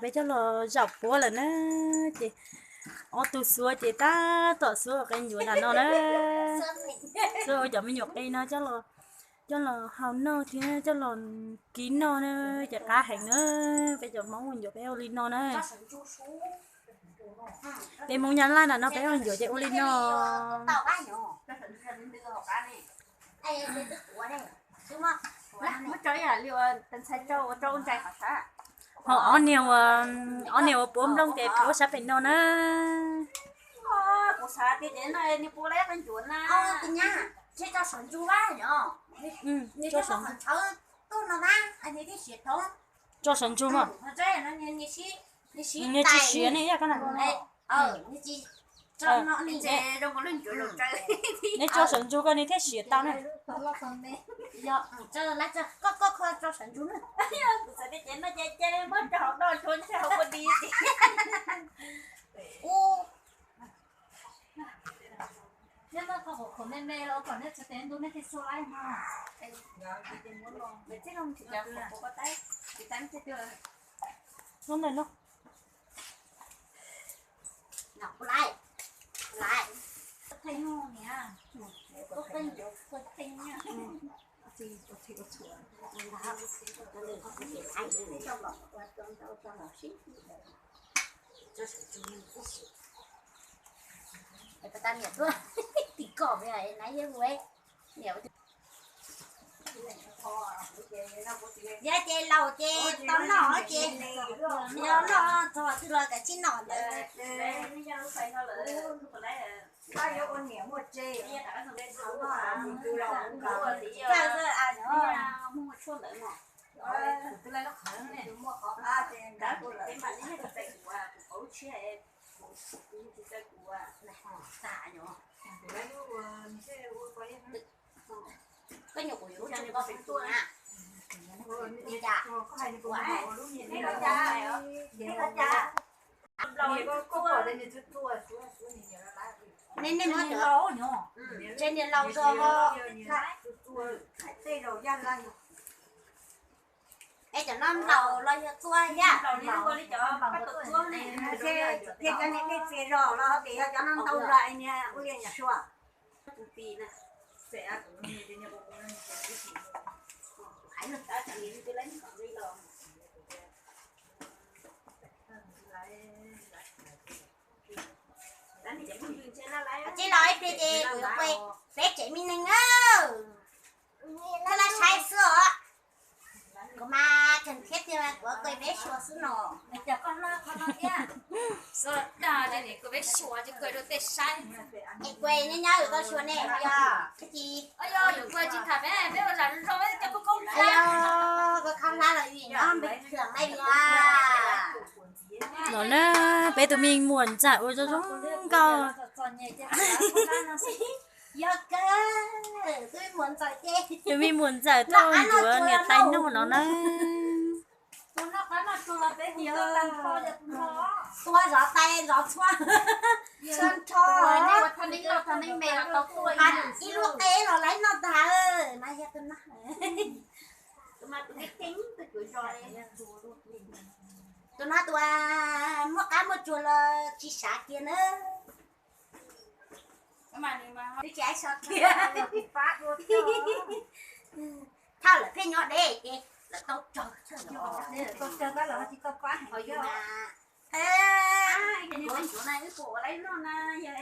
Peb coj los zaum puab lawm na, ces ob tug xuab ces tab tom xuab qe ncuav nram no na. Xuab ua cov me nyuam qe no coj los, coj los hau noj thiab coj los kib noj na, ces qab heev na. Peb cov Hmoob ua ncuav peb ua li no na. Peb Hmoob Nyab Laj nram no peb ua ncuav ces ua li no. Ho ob niag ua, ob niag ua puab nplooj ces puab sab pem no na. Tso sawv ntsug mas. Nws tsis siav ne, yog koj na. Neb tso sawv ntsug koj nws thiaj siav tau ne. Lub ntawm no. Yog ces laus ces tau noj ces, yog noj txog twg los kav tsij noj ntawd. Koj nyuam qhuav yuav lub tsev ntuj na. Li cas? Nej, nej muab cov, ntshe niag laus zog. Es cov no laus los yog tuab yam? Thiab cov niag dej txias zog los tias yog cov no ntau zog es niag ua li nyuam sua. Tsis los ib pliag ces kuv yuav peb tsev me neeg na. Koj laj saib xwb os. Kuv mas kheev thiab tiag mas kuv yuav peb suav xwb no. Dag, kuv peb suav ces kuv rau tej saib. Es kuv nyob nyob yuav tau suav ne yog tsis? Yog yuav kuv tsis tham peb, peb ua zam zoo zoo coj koj koob hlab. Koj koob hlab los vim nyob npeeg khwm na. Los na, peb tus me muam ntxawm ua zoo zoo nkauj. Yog kawg, tus me muam ntxawm ces, tus me muam ntxawm tuaj ncuav niam tais noj no na. Tua zov tais zov txhua, txhua nrho. Ib lub qe los lawv noj tag mas yog tus no. Tus no tus muaj qab muaj tsuag los tsis sav kiag na. Twb tsis so kiag. Thaj lawm pheej nyob deb ces lawv tau tsawg.